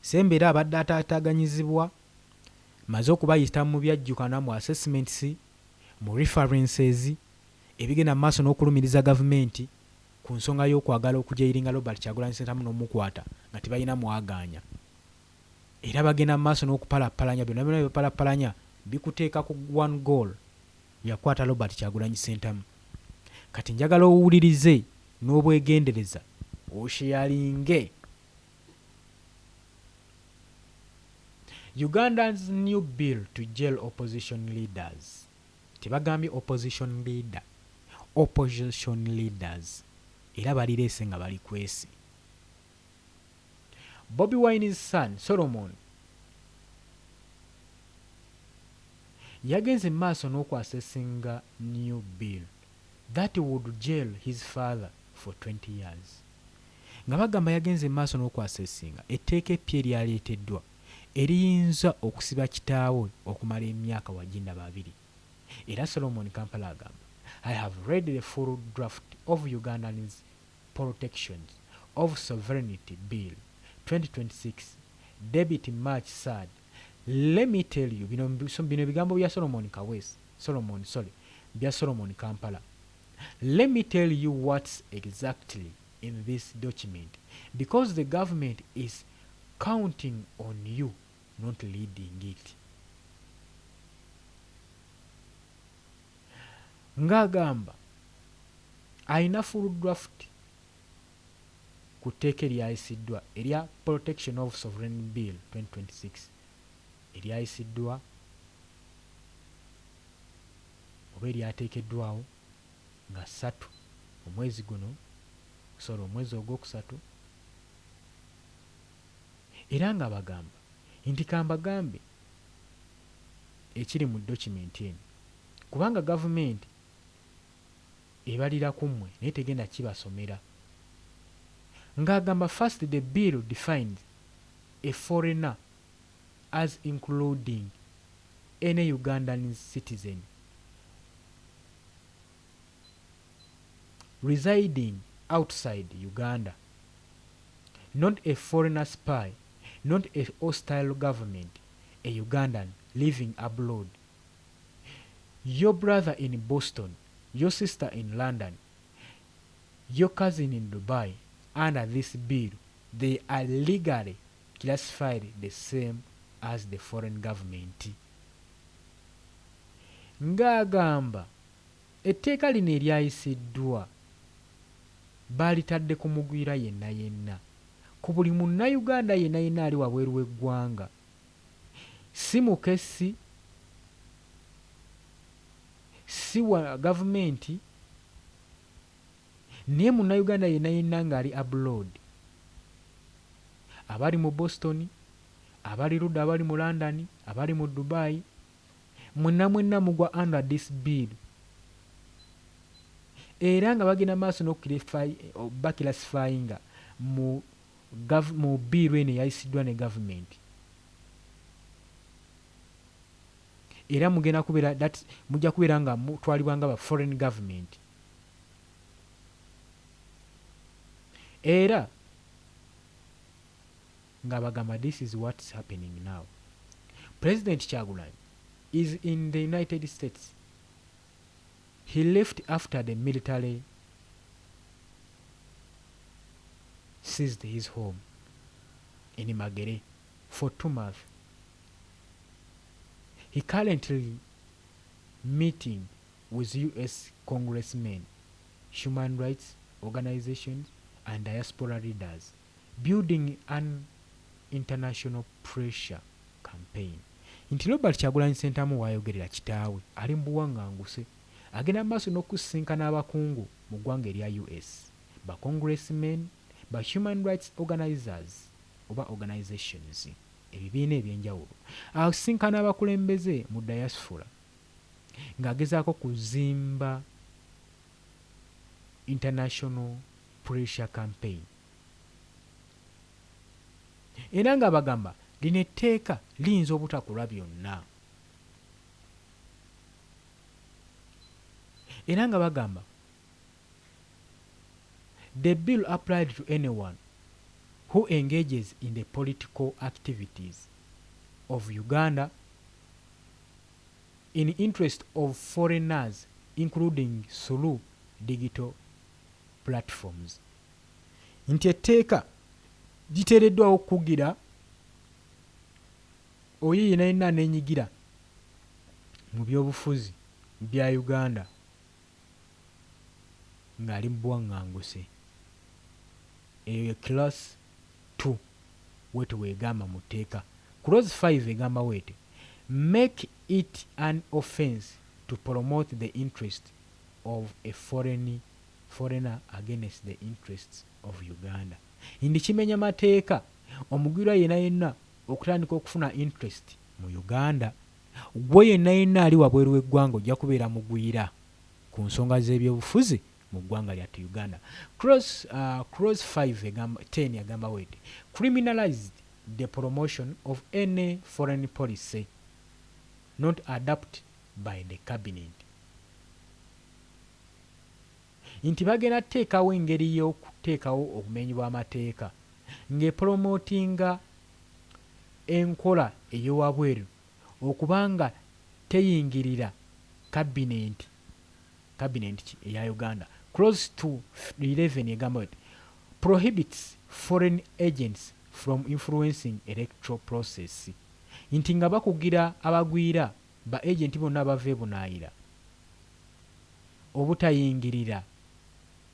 Ssembeera abadde ataataaganyizibwa, mmaze okubayita mu byajjukana mu assessments, mu references, ebigenda mu maaso n'okulumiriza gavumenti ku nsonga y'okwagala okujailinga Robert Kyagulanyi Ssentamu n'omukwata nga tebalina mwagaanya. Era bagenda mu maaso n'okupalappalanya byonna byonna bye bapalappalanya bikuteeka ku one goal yakwata Robert Kyagulanyi Ssentamu. Kati njagala owulirize n'obwegendereza osheyalinge Uganda's new bill to jail opposition leaders. Tebagambye opposition leader, opposition leaders era balireese nga balikwese. Bobi Wine's son Solomon yagenze mu maaso n'okwasesinga new bill that would jail his father for 20 years. Nga bagamba yagenze mu maaso n'okwasesinga etteeka eppya eryaleeteddwa eriyinza okusiba kitaawe okumala emyaka wagindaba abiri. Era Solomon Kampala agamba, I have read the full draft of Ugandan's Protections of Sovereignty Bill 2026 debit March 3rd. Let me tell you, bino bino ebigambo bya Solomon Kaweesi, Solomon, sorry, bya Solomon Kampala. Let me tell you what's exactly in this document because the government is counting on you not leading it. Ng'agamba alina full draft ku tteeka eryayisiddwa erya Protection of Sovereign Bill 2026 eryayisiddwa oba eryateekeddwawo nga ssatu omwezi guno, sorry, omwezi ogwokusatu era nga bagamba nti kambagambe ekiri mu dokimenti eno kubanga gavumenti ebalira ku mmwe naye tegenda kibasomera. Ng'agamba first the bill defines a foreigner as including any Ugandan citizen residing outside Uganda, not a foreigner spy, not a hostile government, a Ugandan living abroad. Your brother in Boston, your sister in London, your cousin in Dubai, under this bill, they are legally classified the same as the foreign government. Ng'agamba etteeka lino eryayisiddwa baalitadde ku mugwira yenna yenna, ku buli Munnayuganda yenna yenna ali wabweru w'eggwanga, si mukessi, si wa gavumenti, naye Munnayuganda yenna yenna ng'ali abroad. Abali mu Boston, abali ludda, abali mu London, abali mu Dubai, mwenna mwenna mugwa under this bill. Era nga bagenda maaso n'okubaclassifyinga mu bill eno eyayisiddwa ne gavumenti. Era mugenda kubeera that mujja kubeera nga mutwalibwa nga ba foreign government. Era nga bagamba this is what's happening now. President Kyagulanyi is in the United States. He left after the military seized his home in Magere for 2 months. He currently meeting with US congressmen, human rights organizations and diaspora leaders, building an international pressure campaign. Nti Robert Kyagulanyi Ssentamu waayogerera kitaawe ali mu buwaŋŋanguse, agenda mu maaso n'okusisinkana abakungu mu ggwanga erya US, ba congressmen, ba human rights organizers oba organizations, ebibiina ebyenjawulo, asisinkana abakulembeze mu diaspora ng'agezaako kuzimba international pressure campaign. Era nga bagamba lino etteeka liyinza obutakola byonna. Era nga bagamba the bill applied to anyone who engages in the political activities of Uganda in interest of foreigners, including through digital platforms. Nti etteeka liteereddwawo okukugira oyo yenna yenna aneenyigira mu byobufuzi bya Uganda ng'ali mu buwaŋŋanguse. Eyo ye class 2 wetu weegamba mu tteeka. Clause 5 egamba bw'eti: make it an offense to promote the interest of a foreigner against the interests of Uganda. Ndi kimenya mateeka omugwirwa yenna yenna okutandika okufuna interest mu Uganda. Gwe yenna yenna ali wabweru w'eggwanga ojja kubeera mugwira ku nsonga z'ebyobufuzi mu ggwanga lyattu Uganda. Clause 5 egamba, 10 egamba bw'eti: criminalized the promotion of any foreign policy not adopted by the cabinet. Nti bagenda kuteekawo engeri y'okuteekawo obumenyi bw'amateeka ng'epromotinga enkola ey'owabweru okubanga teyingirira cabinet ki eya Uganda. Clause 211 egamba bw'eti: prohibits foreign agents from influencing electoral process. Nti nga bakugira abagwira ba agent bonna abava e bunaayira obutayingirira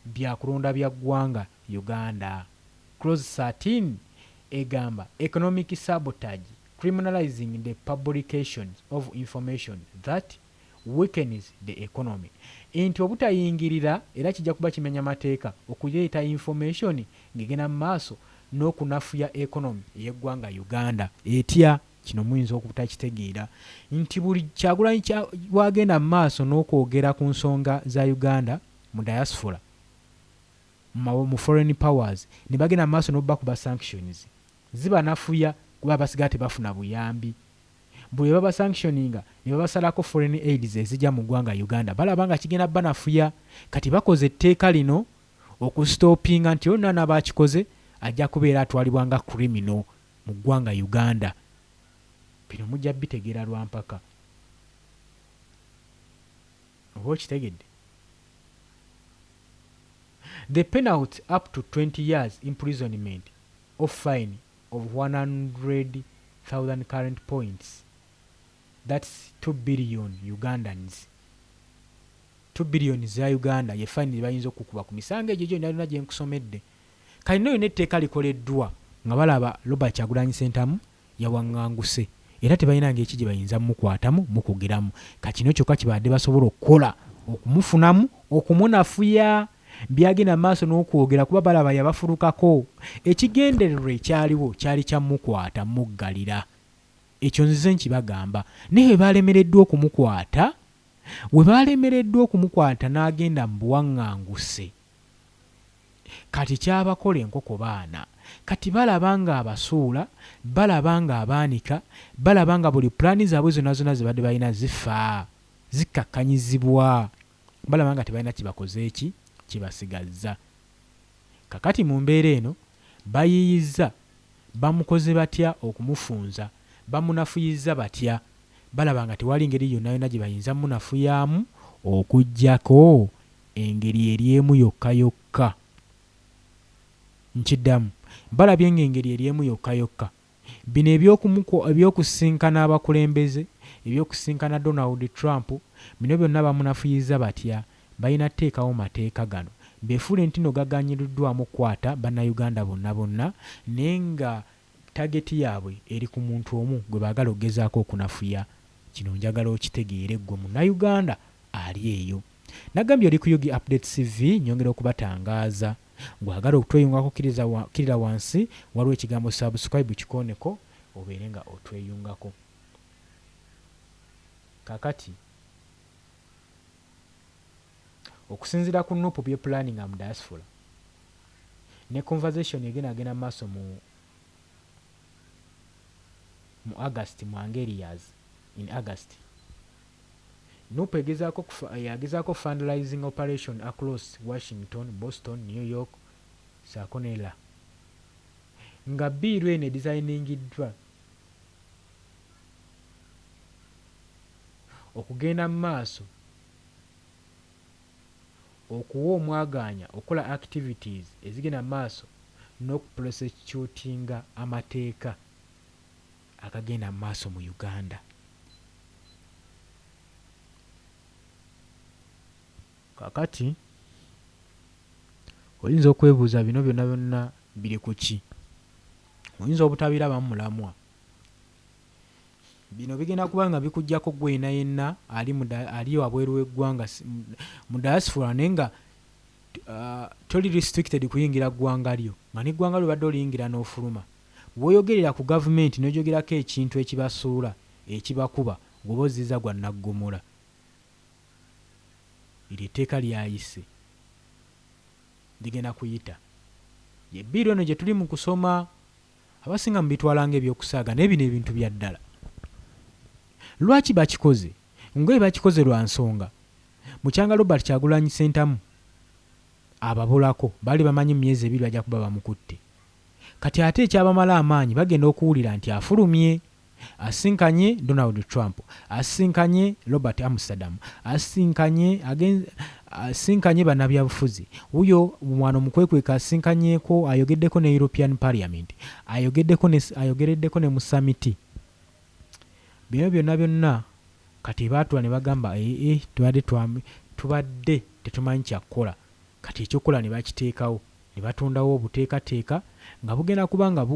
byakulonda bya ggwanga Uganda. Clause 13 egamba economic sabotage, criminalizing the publication of information that weakens the economy. Nti obutayingirira era kijja kuba kimenya mateeka okuleeta information ng'egenda mu maaso n'okunafuya economy ey'eggwanga Uganda. Etya? Kino muyinza okutakitegeera nti buli Kyagulanyi wagenda mu maaso n'okwogera ku nsonga za Uganda mu diaspora, mu foreign powers, ne bagenda mu maaso n'okubakuba sanctions, zibanafuya kuba basigala tebafuna buyambi. Bwe baba sanctioninga ne babasalako foreign aids ezijja mu ggwanga Uganda, balaba nga kigenda banafuya. Kati bakoze etteeka lino okustopinga nti yonna n'abakikoze ajja kubeera atwalibwa nga criminal mu ggwanga Uganda. Bino mujja bitegeera lwampaka. Oba okitegedde? The penalty up to 20 years imprisonment or fine of 100,000 current points. That's 2 billion Ugandans. 2 billion za Uganda ye fine bayinza okukuba ku misango egyo gyonna yonna gye nkusomedde. Kati n'oyo n'etteeka likoleddwa nga balaba Robert Kyagulanyi Ssentamu yawaŋŋanguse era tebalina ngeri ki gye bayinza mmukwatamu mukugiramu. Ka kino kyokka kye babadde basobola okukola okumufunamu okumunafuya. Byagenda mu maaso n'okwogera kuba balaba yabafulukako. Ekigendererwa ekyaliwo kyali kya mukwata muggalira. Ekyo nzize nkibagamba. Naye bwe balemereddwa okumukwata, we balemereddwa okumukwata n'agenda mu buwaŋŋanguse. Kati kyabakola enkoko baana. Kati balaba nga abasuula, balaba nga abaanika, balaba nga buli pulaani zaabwe zonna zonna ze badde balina zifa, zikkakkanyizibwa. Balaba nga tebalina kye bakoze ki kye basigazza. Kakati mu mbeera eno bayiiyizza, bamukoze batya okumufunza, bamunafuyizza batya? Balaba nga tewali ngeri yonna yonna gye bayinza munafuyaamu okuggyako engeri eri emu yokka yokka. Nkiddamu, balabye ng'engeri eri emu yokka yokka. Bino eby'okusisinkana abakulembeze, eby'okusisinkana Donald Trump, bino byonna bamunafuyizza batya? Balina tteekawo mateeka gano. Beefuule nti nno gaganyuliddwamu okukwata Bannayuganda bonna bonna, naye nga tageti yaabwe eri ku muntu omu gwe baagala okugezaako okunafuya. Kino njagala okitegeere ggwe Munnayuganda ali eyo. Nagambye oli ku Ug Updates TV, nnyongera okubatangaaza. Gw'agala okutweyungako kkirira wansi waliwo ekigambo subscribe kikooneko obeere nga otweyungako. Kaakati okusinziira ku Nup bye planninga mu diaspora ne conversation egenda genda mu maaso mu mu August mu Angelias in August Nup egezaako yagezaako fundraising operation across Washington, Boston, New York ssaako ne la nga bbiiru eno edizayiningiddwa okugenda mu maaso okuwa omwagaanya okukola activities ezigenda mu maaso n'okuprosecutinga amateeka agagenda mu maaso mu Uganda. Kaakati oyinza okwebuuza bino byonna byonna biri ku ki? Oyinza obutabirabamu mulamwa. Bino bigenda kuba nga bikuggyako ggwe yenna yenna ali mu ali wabweru w'eggwanga mu diaspora naye nga toli restricted kuyingira ggwanga lyo nga n'eggwanga lyo obadde oliyingira n'ofuluma. W'oyogerera ku gavumenti n'ogyogerako ekintu ekibasuula, ekibakuba, gw'oba ozizza gwa nnaggomola. Eryo etteeka lyayise. Ligenda kuyita. Ye bbiiru eno gye tuli mu kusoma. Abasinga mubitwala nga eby'okusaaga naye bino ebintu bya ddala. Lwaki bakikoze? Ngoye bakikoze lwa nsonga. Mukyanga Robert Kyagulanyi Ssentamu ababulako baali bamanyi mu myezi ebiri bajja kuba bamukutte. Kati ate ekyabamala amaanyi bagenda okuwulira nti afulumye. Asisinkanye Donald Trump, asisinkanye Robert Amsterdam, asisinkanye asisinkanye bannabyabufuzi. Wuyo wano mu kwekweka asisinkanyeeko ayogeddeko ne European Parliament, ayogeddeko ne ayogereddeko ne mu samiti. Bino byonna byonna kati baatula ne bagamba ee tubadde tubadde tetumanyi kya kukola kati ekyokukola ne bakiteekawo. Ne batondawo obuteekateeka nga bugenda kuba nga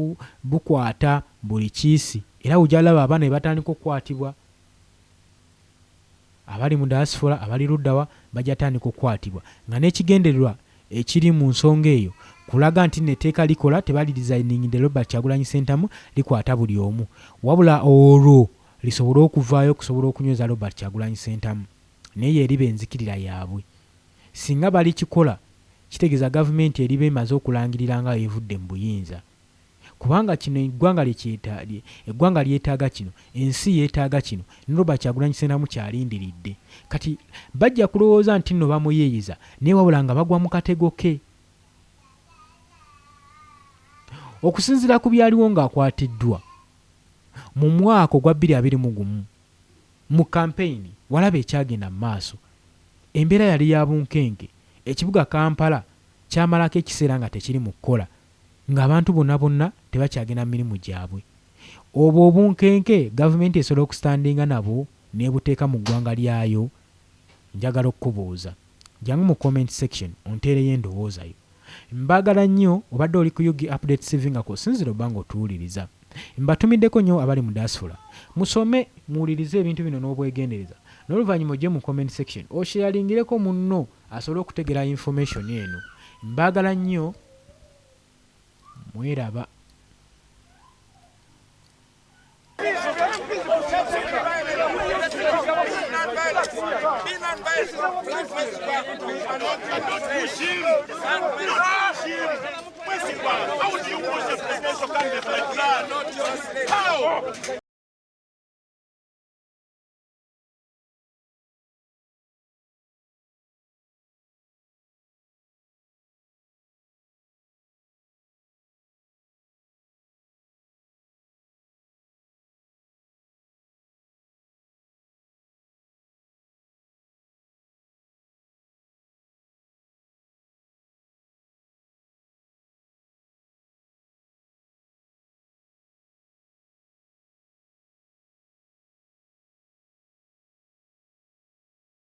bukwata buli kiisi era ojja laba abaana bwe batandika okukwatibwa, abali mu diaspora, abali ludda wa, bajja tandika okukwatibwa nga n'ekigendererwa ekiri mu nsonga eyo kulaga nti nno etteeka likola tebalidizayininngidde Robert Kyagulanyi Ssentamu likwata buli omu wabula olwo lisobole okuvaayo okusobola okunyweza Robert Kyagulanyi Ssentamu naye y'eriba enzikirira yaabwe. Singa balikikola kitegeeza gavumenti eriba emaze okulangirira nga evudde mu buyinza. Kubanga kino eggwanga eggwanga lyetaaga kino, ensi yeetaaga kino, ne Robert Kyagulanyi Ssentamu ky'alindiridde. Kati bajja kulowooza nti nno bamuyiiyiza naye wabula nga bagwa mu katego ke. Okusinziira ku byaliwo ng'akwatiddwa mu mwaka ogwa 2021 mu kampeyini walaba ekyagenda mu maaso. Embeera yali ya bunkenke, ekibuga Kampala kyamalako ekiseera nga tekiri mu kukola ng'abantu bonna bonna tebakyagenda mu mirimu gyabwe. Obwo obunkenke gavumenti esobola okusitandinga nabwo n'ebuteeka mu ggwanga lyayo? Njagala okukubuuza. Jangu mu comment section onteereyo endowooza yo. Mbagala nnyo, obadde oli ku Ug Updates TV nga kw'osinziira obba ng'otuwuliriza. Mbatumiddeko nnyo abali mu diaspora. Musome, muwulirize ebintu bino n'obwegendereza. N'oluvannyuma ojje mu comment section osheyaringireko munno asobole okutegeera information eno. Mbaagala nnyo, mweraba. How do you push a presidential candidate like that? How?